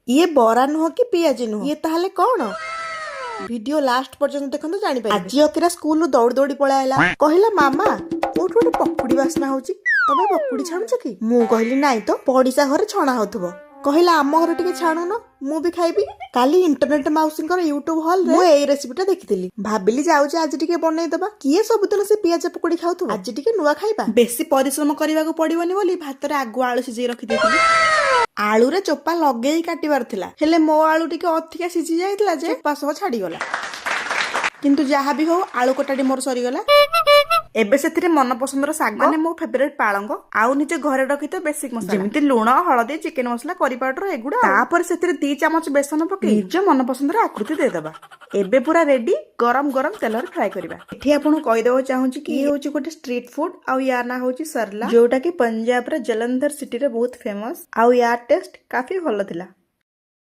ଇଏ ବରା ନୁହଁ କି ପିଆଜି ନୁହଁ, ଇଏ ତାହେଲେ କଣ? ଭିଡିଓ ଲାଷ୍ଟ ପର୍ଯ୍ୟନ୍ତ ଦେଖନ୍ତୁ, ଜାଣିପାରିବେ। ଆଜି ଅକିରା ସ୍କୁଲରୁ ଦୌଡ଼ି ଦୌଡ଼ି ପଳାଇଲା। କହିଲା, "ମାମା, କୋଉଠୁ ଗୋଟେ ପକୁଡି ବାସ୍ନା ହଉଛି, ତମେ ପକୁଡି ଛାଣୁଛ କି?" ମୁଁ କହିଲି, "ନାଇଁ ତ, ପଡିଶା ଘରେ ଛଣା ହଉଥିବ।" କହିଲା, "ଆମ ଘରେ ଟିକେ ଛାଣୁନ, ମୁଁ ବି ଖାଇବି।" କାଲି ଇଣ୍ଟରନେଟ ମାଉସୀଙ୍କର ୟୁଟ୍ୟୁବ ହଲରେ ମୁଁ ଏଇ ରେସିପିଟା ଦେଖିଥିଲି। ଭାବିଲି, ଯାଉଛି ଆଜି ଟିକେ ବନେଇଦବା। କିଏ ସବୁଦିନ ସେ ପିଆଜ ପକୁଡି ଖାଉଥିବ? ଆଜି ଟିକେ ନୂଆ ଖାଇବା। ବେଶୀ ପରିଶ୍ରମ କରିବାକୁ ପଡିବନି ବୋଲି ଭାତରେ ଆଗୁଆ ଆଳୁ ସିଝେଇ ରଖିଦେଇଥିଲି। ଆଳୁରେ ଚୋପା ଲଗେଇ କାଟିବାର ଥିଲା, ହେଲେ ମୋ ଆଳୁ ଟିକେ ଅଧିକା ସିଝି ଯାଇଥିଲା ଯେ ଚୋପା ସହ ଛାଡିଗଲା। କିନ୍ତୁ ଯାହା ବି ହଉ, ଆଳୁ କଟାଟି ମୋର ସରିଗଲା। ଏବେ ସେଥିରେ ମନ ପସନ୍ଦର ଶାଗ, ମାନେ ମୋ ଫେଭରେଟ ପାଳଙ୍ଗ, ଆଉ ନିଜ ଘରେ ରଖିଥିବା ବେସିକ ମସଲା, ଯେମିତି ଲୁଣ, ହଳଦୀ, ଚିକେନ ମସଲା, କରି ପାଉଡର, ଏଗୁଡା। ତାପରେ ସେଥିରେ 2 ଚାମଚ ବେସନ ପକେଇ ନିଜ ମନ ପସନ୍ଦର ଆକୃତି ଦେଇଦବା। ଏବେ ପୁରା ରେଡି। ଗରମ ଗରମ ତେଲରେ ଫ୍ରାଏ କରିବା। ଏଠି ଆପଣଙ୍କୁ କହିଦେବାକୁ ଚାହୁଁଛି କି ଇଏ ହଉଛି ଗୋଟେ ଷ୍ଟ୍ରିଟ୍ ଫୁଡ ଆଉ ୟା ନାଁ ହଉଛି ସରଲା, ଯୋଉଟା କି ପଞ୍ଜାବର ଜଲନ୍ଧର ସିଟିରେ ବହୁତ ଫେମସ ଆଉ ୟା ଟେଷ୍ଟ କାଫି ଭଲ ଥିଲା।